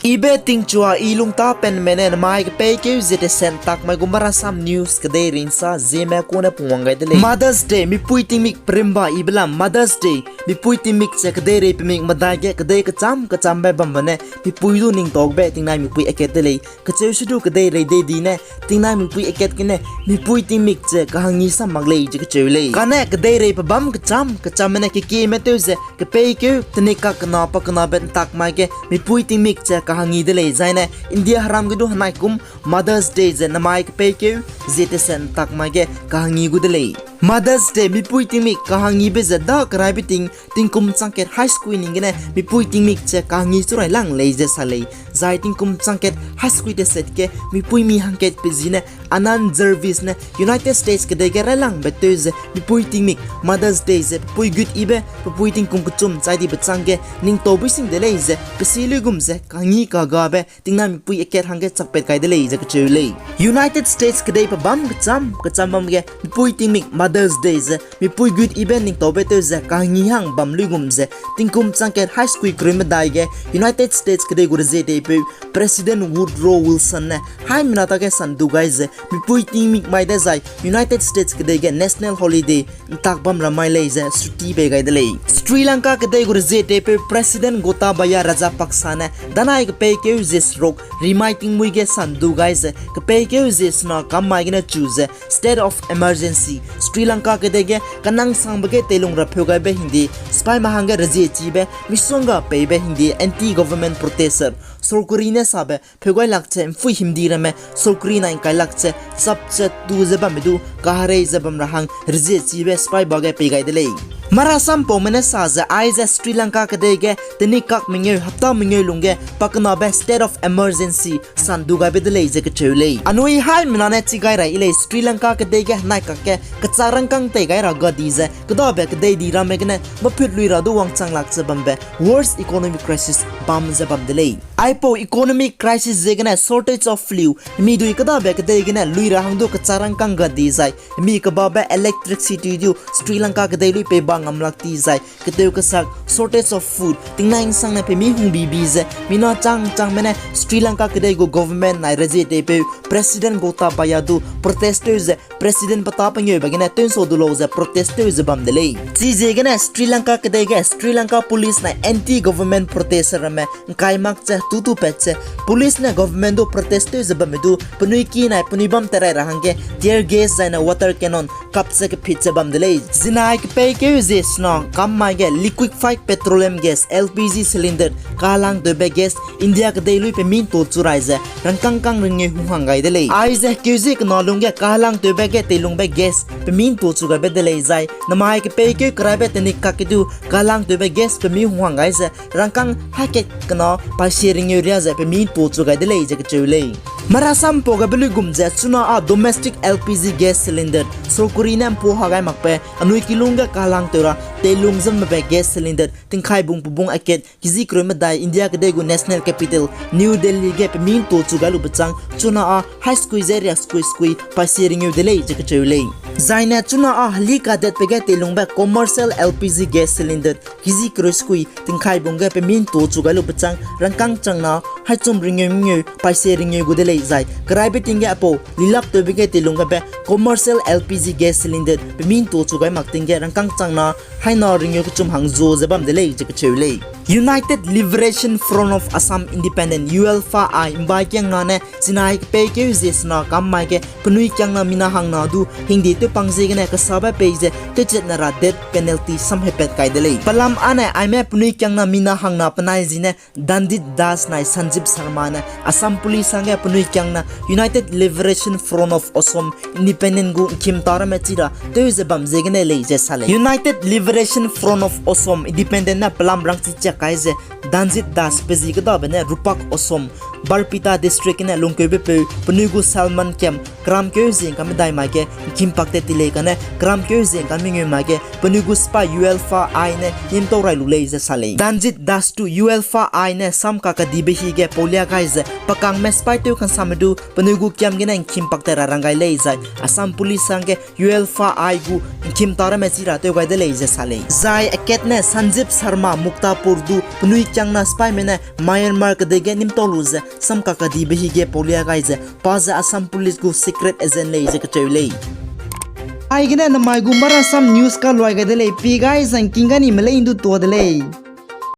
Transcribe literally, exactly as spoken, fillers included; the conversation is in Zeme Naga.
Ibe tingchua i lungtapenme ne namai kepeikeu zie tesen tak mai gu Marasam News kedei ringsa zieme kune pungwang gai de lei. Mother's Day, mipui tingmik perimba ibe lam Mother's Day, mipui tingmik ze kedeirei pemik medai ge kedei kecham kechambe bambe ne mipui du ningtaube tingnai mipui akat de lei. Kacheu se du kedeirei dei di ne tingnai mipui akat gene mipui tingmik ze kahangî sam mak lei ze kacheu lei. Kane kedeirei pebâm kecham kechamme ne kekieme tew ze kepeikeu tenikak kena pa kenabe ntak mai ge mipui tingmik ze kahangî de lei. Zaine India heram ge du henai kum Mother's Day ze namai kepeikeu zie tesen tak mai ge kahangî gu de lei. Mother's Day, mipui tingmik kahangîbe ze da keraibe ting tingkum changkat hai sekui ning gene mipui tingmik ze kahangî chu rai lang lei ze sa lei. Zai tingkum changkat hai sekui teset ge mipui mi hangkat pe zi ne Anand Jarvis ne United States kedei ge railangbe tew ze mipui tingmik Mother's Day ze pepui gut ibe pepui tingkum kechum chai dibe chang ge ningtaubui sing de lei ze pe si luigum ze kahangî kagabe tingnai mipui akat hangge chakpat kai de lei ze kacheu lei. United States kedei pebâm kecham kecham bam ge mipui tingmik Mother's Day ze mipui gut ibe ningtaube tew ze kahangî hang bam luigum ze tingkum changkat hai sekui kereu medai ge United States kedei gu rezie teipeu President Woodrow Wilson ne haimena ta ge sandu gai ze mipui tingmik mai dezai United States kedei ge national holiday ntak bam ra mai lei ze suti pei gai de lei. Sri Lanka kedei gu rezie teipeu President Gotabaya Rajapaksa ne danai kepeikeu zie seruk rimai tingmuî ge sandu gai ze kepeikeu zie sena kam mai gene chu ze state of emergency Sri Lanka kedei ge kanangsangbe ge teilung rapheu gaibe hingde sipaime hangge rezie chibe misongga peibe hingde anti-government protester sorkari ne sabe pheu gai lak ze mpui himdi ramme sorkari nai ngkai lak ze chap ze tu ze bamme du kaherei ze bam ra hang rezie chibe sipai ba ge pei gai de lei. Marasam paume ne sa ze aize Sri Lanka kedei ge tenikak mengeu hapta mengeu lungge pakenabe state of emergency sandu gaibe de lei ze kacheu lei. Anui haimena ne chi gai ra i lei Sri Lanka kedei ge henai kakge kechak rangkâng tei gai ra gadi ze kedabe kedei di ramme gene meput lui ra du wangchang lak ze bambe worst economic crisis bam ze bam de lei. Aipau economic crisis ziegene shortage of fuel, mi dui kedabe kedei gene lui ra hang du kechak rangkâng gadi zai mi kebabe electricity du Sri Lanka kedei lui pei ba ngam lak ti zai ketew kesak shortage of food tingnai nsangne pemi hungbibi ze mina chang changme ne Sri Lanka kedei gu government nai rezie teipeu President Gotabaya du protest tew ze President peta pengeube gene tewnsau du lau ze protest tew ze bam de lei. Chiziegene Sri Lanka kedei ge Sri Lanka police nai anti-government protest ramme ngkai mak ze tutu pat ze police ne government du protest tew ze bamme du penui ki nai penui bam terai ra hangge tear gas zaine water cannon kap ze kephit ze bam de lei. Zinai kepeikeu zie sena kam mai ge liquefied petroleum gas, L P G cylinder, kalang tewbe gas India kedei lui pemi ntu chu rai ze rangkâng kang ringeu hung hang gai de lei. Aize keuzie kena lungge kalang tewbe ge teilungbe gas pemi ntu chu gaibe de lei zai namai kepeikeu keraibe tenikak ke du kalang tewbe gas pemi hung hang gai ze rangkâng hakat kena paise ringeu ria ze pemi ntu chu gai de lei ze kacheu lei. Marasam pau gabe luigum ze chuna â domestic L P G gas cylinder sorkari ne mpu ha gai makbe anui kilung ge kalang tew ra teilung zemmebe gas cylinder tingkai bung pebung akat kiji kereu medai India kedei gu national capital New Delhi ge pemi ntu chu gai lube chang chuna â hai sekui ze riak sekui sekui paise ringeu de lei ze kacheu lei. Zaine chuna â heli kadetbe ge teilungbe commercial L P G gas cylinder kiji kereu sekui tingkai bung ge pemi ntu chu gai lube chang rangkâng changna haichum ringeu mengeu paise ringeu gu de lei zai keraibe ting ge apau lilak tewbe ge teilung gabe commercial L P G gas cylinder pemi ntu chu gai mak ting ge rangkâng changna haina ringeu kechum hang zu ze bam de lei ze kacheu lei. United Liberation Front of Assam Independent, U L F I, mbai kiangna ne zinai kepeikeu zie sena kam mai ge penui kiangna mina hangna du hingde tewpang ziegene kesabe pei ze tewchatne ra death penalty samhepat kai de lei. Pelam âne aime penui kiangna mina hangna penai zine Danjit Das nai Sanjib Sharma ne Assam Police hangge penui kiangna United Liberation Front of Assam Independent gu nkim ta ramme chi ra tew ze bam ziegene lei ze sa lei. United Liberation Front of Assam Independent ne pelam rangchi chiak kai ze Danjit Das pe zi kedabe ne Rupak Assam Barpeta District gene lungkeube peu penui gu Salman kiam keramkeu zing kam medai mai ge nkhim pak tat ti lei kane keramkeu zing kam mengeu mai ge penui gu sipai Ulfa I ne nimtau rai lu lei ze sa lei. Danjit Dastu Ulfa I ne sam kakadibe hi ge paulia gai ze pakangme sipai tew kansame du penui gu kiam gene nkhim pak tat ra rang gai lei zai Assam Police hangge Ulfa I gu nkhim ta ramme chi ra tew gai de lei ze sa lei. Zai akat ne Sanjib Sharma Muktapur du penui kiangna sipaime ne Myanmar kedei ge nimtau lu ze sam kakadibe hi ge paulia gai ze pa ze Assam Police gu secret agent lei ze kacheu lei. Aigene namai gu Marasam News kaluai gai de lei, pi gai zangking ganime lei ndu tua de lei.